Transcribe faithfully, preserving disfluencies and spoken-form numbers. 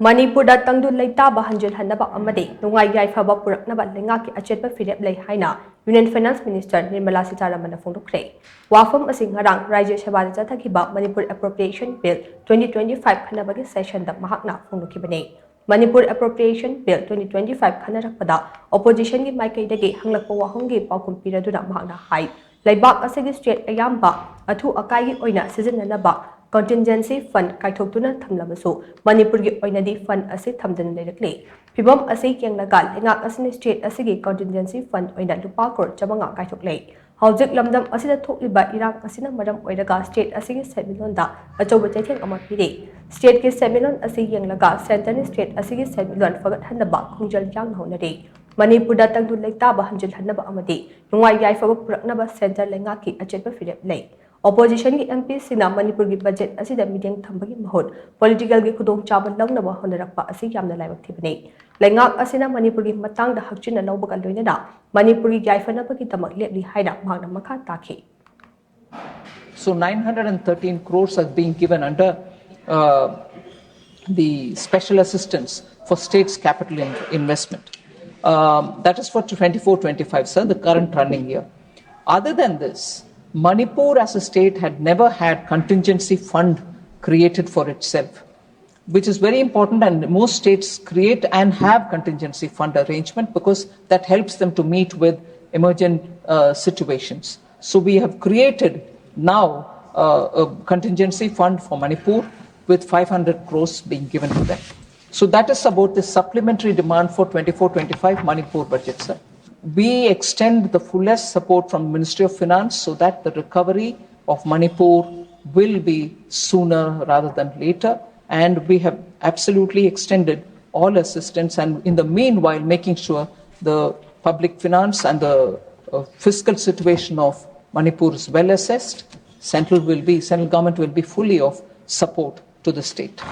ꯃꯅꯤꯄꯨꯔꯗ ꯇꯪꯗꯨ ꯂꯩꯇꯥꯕ ꯍꯟꯖꯤꯜꯍꯟꯅꯕ ꯑꯃꯗꯤ ꯅꯨꯡꯉꯥꯏ ꯌꯥꯏꯐꯕ ꯄꯨꯔꯛꯅꯕ ꯂꯩꯉꯥꯛꯀꯤ ꯑꯆꯦꯠꯄ ꯐꯤꯔꯦꯞ ꯂꯩ ꯍꯥꯏꯅ Union Finance Minister Nirmala Sitharaman ꯐꯣꯡꯗꯣꯛꯈ꯭ꯔꯦ꯫ ꯋꯥꯐꯝ ꯑꯁꯤ ꯉꯔꯥꯡ ꯔꯥꯖ꯭ꯌ ꯁꯚꯥꯗ ꯆꯠꯊꯈꯤꯕ Manipur Appropriation Bill twenty twenty-five ꯈꯟꯅꯕꯒꯤ sessionꯗ ꯃꯍꯥꯛꯅ ꯐꯣꯡꯗꯣꯛꯈꯤꯕꯅꯤ꯫ Manipur Appropriation Bill twenty twenty-five ꯈꯟꯅꯔꯛꯄꯗ oppositionꯒꯤ ꯃꯥꯏꯀꯩꯗꯒꯤ ꯍꯪꯂꯛꯄ ꯋꯥꯍꯪꯒꯤ ꯄꯥꯎꯈꯨꯝ ꯄꯤꯔꯗꯨꯅ ꯃꯍꯥꯛꯅ ꯍꯥꯏ, ꯂꯩꯕꯥꯛ ꯑꯁꯤꯒꯤ state ꯑꯌꯥꯝꯕ ꯑꯊꯨ ꯑꯀꯥꯏꯒꯤ ꯑꯣꯏꯅ ꯁꯤꯖꯤꯟꯅꯅꯕ contingency fund ꯀꯥꯏꯊꯣꯛꯇꯨꯅ ꯊꯝꯂꯕꯁꯨ, ꯃꯅꯤꯄꯨꯔꯒꯤ ꯑꯣꯏꯅꯗꯤ fund ꯑꯁꯤ ꯊꯝꯗꯅ ꯂꯩꯔꯛꯂꯤ꯫ ꯐꯤꯚꯝ ꯑꯁꯤ ꯌꯦꯡꯂꯒ ꯂꯩꯉꯥꯛ ꯑꯁꯤꯅ state ꯑꯁꯤꯒꯤ contingency fund ꯑꯣꯏꯅ ꯂꯨꯄꯥ ꯀ꯭ꯔꯣꯔ ꯆꯥꯃꯉꯥ ꯀꯥꯏꯊꯣꯛꯂꯦ꯫ ꯍꯧꯖꯤꯛ ꯂꯝꯗꯝ ꯑꯁꯤꯗ ꯊꯣꯛꯂꯤꯕ ꯏꯔꯥꯡ ꯑꯁꯤꯅ ꯃꯔꯝ ꯑꯣꯏꯔꯒ state ꯑꯁꯤꯒꯤ ꯁꯦꯟꯃꯤꯠꯂꯣꯟꯗ ꯑꯆꯧꯕ ꯆꯩꯊꯦꯡ ꯑꯃ ꯄꯤꯔꯤ꯫ Stateꯀꯤ ꯁꯦꯟꯃꯤꯠꯂꯣꯟ ꯑꯁꯤ ꯌꯦꯡꯂꯒ centreꯅ state ꯑꯁꯤꯒꯤ ꯁꯦꯟꯃꯤꯠꯂꯣꯟ ꯐꯒꯠꯍꯟꯅꯕ ꯈꯣꯡꯖꯦꯜ ꯌꯥꯡꯅ ꯍꯣꯠꯅꯔꯤ꯫ ꯃꯅꯤꯄꯨꯔꯗ ꯇꯪꯗꯨ ꯂꯩꯇꯥꯕ ꯍꯟꯖꯤꯜꯍꯟꯅꯕ ꯑꯃꯗꯤ ꯅꯨꯡꯉꯥꯏ ꯌꯥꯏꯐꯕ ꯄꯨꯔꯛꯅꯕ centre ꯂꯩꯉꯥꯛꯀꯤ ꯑꯆꯦꯠꯄ ꯐꯤꯔꯦꯞ ꯂꯩ꯫ Oppositionꯒꯤ MPꯁꯤꯡꯅ ꯃꯅꯤꯄꯨꯔꯒꯤ budget ꯑꯁꯤꯗ ꯃꯤꯠꯌꯦꯡ ꯊꯝꯕꯒꯤ ꯃꯍꯨꯠ politicalꯒꯤ ꯈꯨꯗꯣꯡꯆꯥꯕ ꯂꯧꯅꯕ ꯍꯣꯠꯅꯔꯛꯄ ꯑꯁꯤ ꯌꯥꯝꯅ ꯂꯥꯏꯕꯛ ꯊꯤꯕꯅꯤ꯫ ꯂꯩꯉꯥꯛ ꯑꯁꯤꯅ ꯃꯅꯤꯄꯨꯔꯒꯤ ꯃꯇꯥꯡꯗ ꯍꯛꯆꯤꯟꯅ ꯂꯧꯕꯒ ꯂꯣꯏꯅꯅ ꯃꯅꯤꯄꯨꯔꯒꯤ ꯌꯥꯏꯐꯅꯕꯒꯤꯗꯃꯛ ꯂꯦꯞꯂꯤ ꯍꯥꯏꯅ ꯃꯍꯥꯛꯅ ꯃꯈꯥ ꯇꯥꯈꯤ꯫ So nine hundred and thirteen crores are being given under uh, the special assistance for states capital in- investment. Um, that is for twenty-four twenty-five, sir, the current running year. Other than this, Manipur as a state had never had contingency fund created for itself, which is very important, and most states create and have contingency fund arrangement because that helps them to meet with emergent uh, situations. So we have created now uh, a contingency fund for Manipur with five hundred crores being given to them. So that is about the supplementary demand for twenty-four twenty-five Manipur budget, sir. We extend the fullest support from Ministry of Finance so that the recovery of Manipur will be sooner rather than later. And we have absolutely extended all assistance and in the meanwhile making sure the public finance and the uh, fiscal situation of Manipur is well assessed. Central will be, central government will be fully of support to the state.